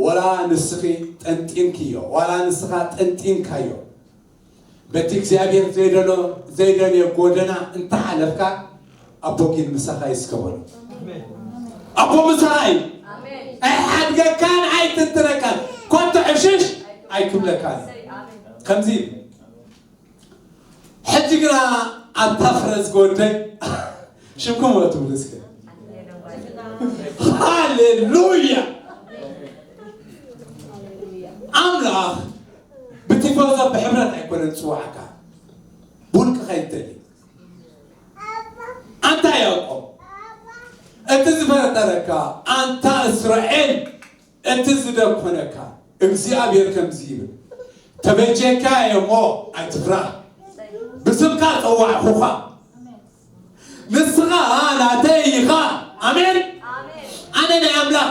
ወላ ንስኺ ጠንጢንክዮ፣ ዋላ ንስኻ ጠንጢንካዮ፣ በቲ እግዚኣብሔር ዘይደሎ-፣ ዘይደልዮ ጎደና እንተሓለፍካ፣ ኣቦ ግን ምሳኻ እዩ እስከ በሎ። ኣቦ ምሳኻ እዩ። ኣይሓድገካን ኣይትንትነካን፣ ኮንቶ ዕሽሽ ኣይክብለካን። ከምዚ ኢሉ። ሕጂ ግና ኣታ ፍረ ዝጎደይ፣ ሽምኩም ወትብሉ እስከ። ሃሌሉያ። ኣምላኽ ብቲፎዞ ብሕብረት ኣይኮነን ዝጽዋዓካ። ብውልቅኻ ይደሊ። ኣንታ ያዕቆብ፣ እቲ ዝፈጠረካ፣ ኣንታ እስራኤል፣ እቲ ዝደኮነካ፣ እግዚኣብሔር ከምዚ ይብል፣ ተበጀካ እየ እሞ ኣይትፍራህ፣ ብስምካ ጸዋዕኹኻ፣ ንስኻ ናተይ ኢኻ። ኣሜን። ኣነ ናይ ኣምላኽ፣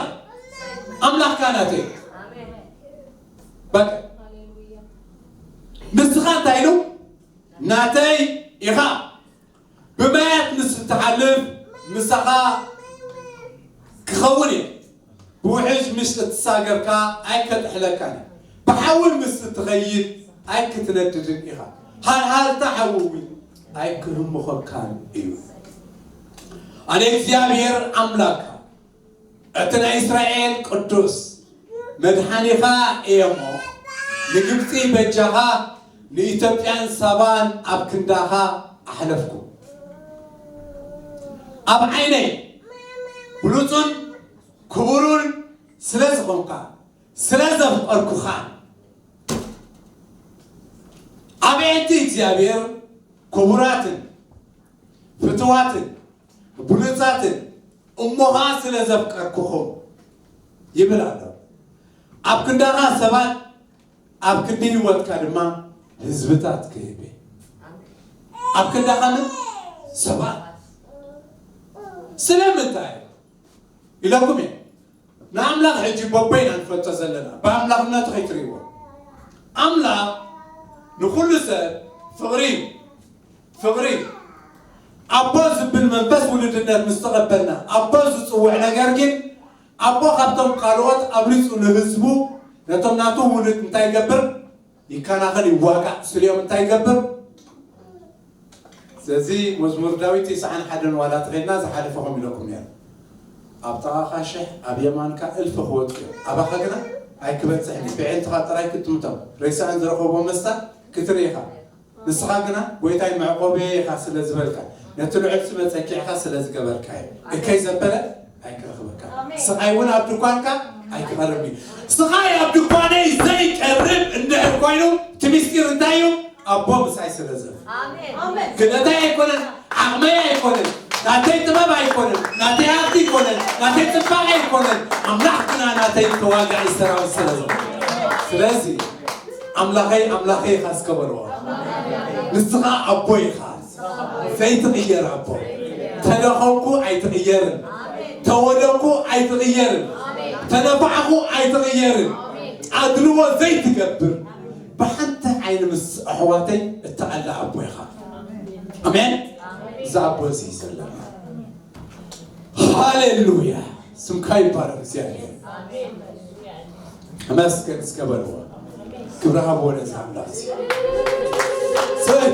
ኣምላኽካ ናተይ። በቃ። ንስኻ እንታይ ኢሉ? ናተይ ኢኻ። ብማያት ምስ እትሓልፍ ምሳኻ ክኸውን እየ። ብውሕጅ ምስ እትሳገር ከኣ ኣይከጥሕለካን እየ። ብሓዊ ምስ እትኸይድ ኣይክትነድድን ኢኻ። ሃልሃልታ ሓዊ እውን ኣይክህምኾካን እዩ። ኣነ እግዚኣብሔር ኣምላኽካ፣ እቲ ናይ እስራኤል ቅዱስ መድሓኒኻ እየ እሞ፣ ንግብጺ በጃኻ፣ ንኢትዮጵያን ሳባን ኣብ ክንዳኻ ኣሕለፍኩ። ኣብ ዓይነይ ብሉጹን ክቡሩን ስለ ዝኾንካ፣ ስለ ዘፍቀርኩኻ፣ ኣቤት እግዚኣብሔር፣ ክቡራትን ፍትዋትን ብሉጻትን እሞኻ ስለ ዘፍቀርኩኹም ይብል ኣሎ። ኣብ ክንዳኻ ሰባት፣ ኣብ ክንዲ ህይወትካ ድማ ህዝብታት ክህብ እየ። ኣብ ክንዳኻ ምን ሰባት። ስለምንታይ ኢለኩም እየ። ንኣምላኽ ሕጂ በቦ ኢና ንፈልጦ ዘለና፣ ብኣምላኽነቱ ከይትርእይዎ። ኣምላኽ ንኹሉ ሰብ ፍቕሪ እዩ። ፍቕሪ እዩ። ኣቦ ዝብል መንፈስ ውሉድነት ምስ ተቐበልና፣ ኣቦ ዝጽውዕ ነገር ግን፣ ኣቦ ካብቶም ካልኦት ኣብሊጹ ንህዝቡ፣ ነቶም ናቱ ውሉድ እንታይ ይገብር? ይከናኸን፣ ይዋጋእ፣ ስልዮም እንታይ ይገብር? ስለዚ መዝሙር ዳዊት ተስዓን ሓደን ዋላ ተኸድና ዝሓለፈ ከም ኢለኩም ነይሩ። ኣብ ጥቓኻ ሽሕ፣ ኣብ የማንካ እልፊ ክወድቁ እዮም፣ ኣባኻ ግና ኣይክበጽሕን እዩ። ብዕልትኻ ጥራይ ክትጥምቶም፣ ሬሳኣን ዝረኸቦ መስታ ክትርኢ ኢኻ። ንስኻ ግና ጎይታይ መዕቆበየ ኢኻ ስለ ዝበልካ፣ ነቲ ልዑል ስመ ጸጊዕካ ስለ ዝገበርካዮ፣ እከይ ዘበለ ኣይክረኽበካ፣ ኣሜን። ስቓይ እውን ኣብ ድኳንካ ኣይክቐርብን እዩ። ስቓይ ኣብ ድኳነይ ዘይቀርብ እንድሕር ኮይኑ፣ እቲ ምስጢር እንታይ እዩ? ኣቦ ምሳይ ስለ ዘሎ። ኣሜን። ኣሜን። ክእለተይ ኣይኮነን፣ ዓቕመይ ኣይኮነን፣ ናተይ ጥበብ ኣይኮነን፣ ናተይ ሃብቲ ኣይኮነን፣ ናተይ ጽባቐ ኣይኮነን። ኣምላኽ ግና ናተይ ተዋጋኢ ሰራዊት ስለ ዝኾነ። ስለዚ ኣምላኸይ ኣምላኸይ ኢኻ እስከ በልዎ። ንስኻ ኣቦ ኢኻ። ዘይትቕየር ኣቦ። ተለኸብኩ ኣይትቕየርን። ተወደኩ ኣይትቕየርን። ተነፋዕኩ ኣይትቕየርን። ኣድልዎ ዘይትገብር። ብሓንቲ ዓይኒ ምስ ኣሕዋተይ እተኣለ ኣቦ ኢኻ። ኣሜን። እዚ ኣቦ እዚ እዩ ዘለና። ሃሌሉያ። ስምካ ይባረክ እግዚኣብሔር። ተመስገን እስከ በልዎ። ክብሪ ሃብዎ ነዚ ኣምላኽ እዚ። ሰይ።